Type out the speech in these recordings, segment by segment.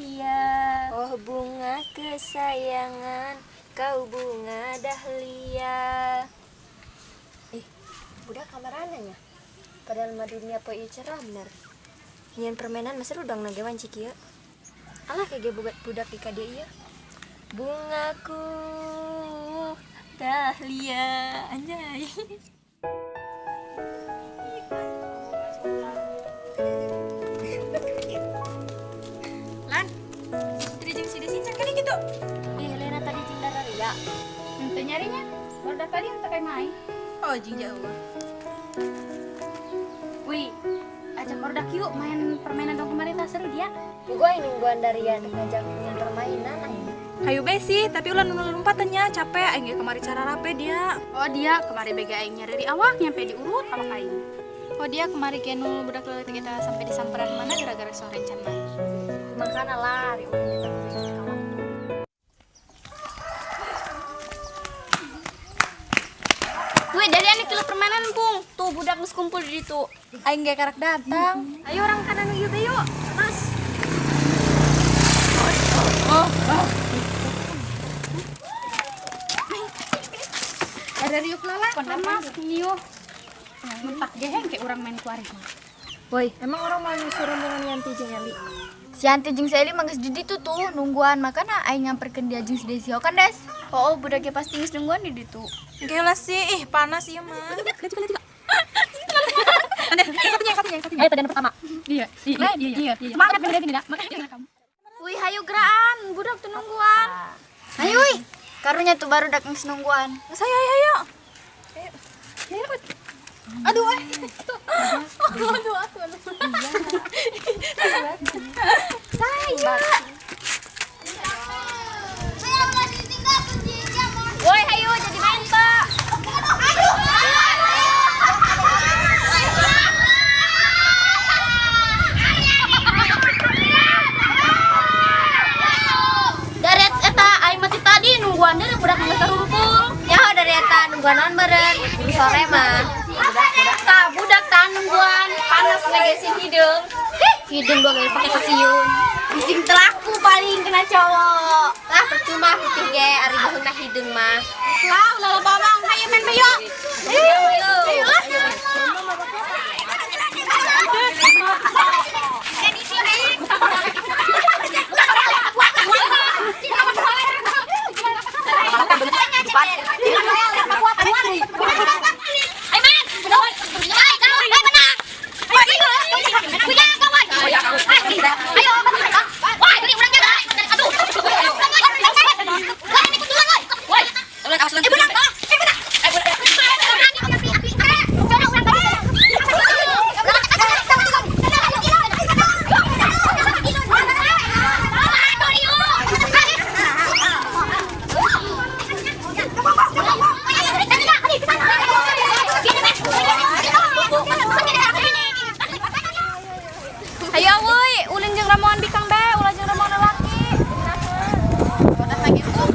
Dahlia. Oh bunga kesayangan, kau bunga dahlia. Ih, budak kamarana nya. Padahal mah dunia poe ieu cerah bener. Nyian permainan mah seru dong nage wanci kieu. Alah kayak budak di kade ieu. Bungaku dahlia, anjay. Lan, tadi jeung si Desi can kali gitu. Ih, Lena tadi jeung dararia. Henteu nyarinya. Baru tadi henteu kayak main. Oh, jeung jauh. Wih, ajak ordak yuk main permainan dong kemarin tak seru dia. Gue aing nungguan Daria untuk ngajak main permainan aing. Hayu bae sih, tapi ulah nu lompatan nya capek aing ge kamari cara rape dia. Oh dia kemari bega aing nyari awak nyampe diurut awak aing. Oh dia kemari ge nu budak leutik kita sampai disamperan mana gara-gara sore can main. Makana lari urang eta ka waktu. Wih, dari ane kilo permainan pung. Tuh budak geus kumpul di ditu. Aing ge karak datang. Ayo orang kanan ieu teh yuk. Mas. Oh, oh. Ada riuk lala, panas niuh. Mentak geheng kayak orang main kuari. Woi, emang orang mau nyusul rombongan Yanti jeung Eli? Si Yanti jeung si Eli mah geus di ditu tuh nungguan, makana aing nyamperkeun dia jeung si Desi kan, Des. Oh, budaknya pasti geus nungguan di ditu. Engke lah sih, ih panas ieu mah. Lihat juga. Satunya, satunya. Ayo tadi pertama. Iya, iya, iya, iya. Semangat beda sini dah. Makanya kamu. Wih, hayu geraan, budak tuh nungguan. Hayu, wih. Karunya tuh baru dak geus nungguan. Geus ayo, ayo, ayo. Ayo. Aduh, eh. Aduh, aduh, aduh. Saya. Woi, hayu jadi main, Pak. Dari eta aing mati tadi nungguan deui budak geus tarumpul. Nyaho dari eta nungguan naon meureun? Di sore mah. Budak budak tah nungguan panas legesin hideung. Hih, hideung doang yang pake kasiun. Bising telaku paling kena cowok. Lah percuma putih ge ari baheuna hideung mah. Lah, ulah loba omong, hayu main bae yuk. Ayo, ayo lah. Ayo woi, ulin jeung ramuan bikang bae, ulah jeung ramuan lelaki. Udah lagi tuh.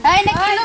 Hai, nek kilu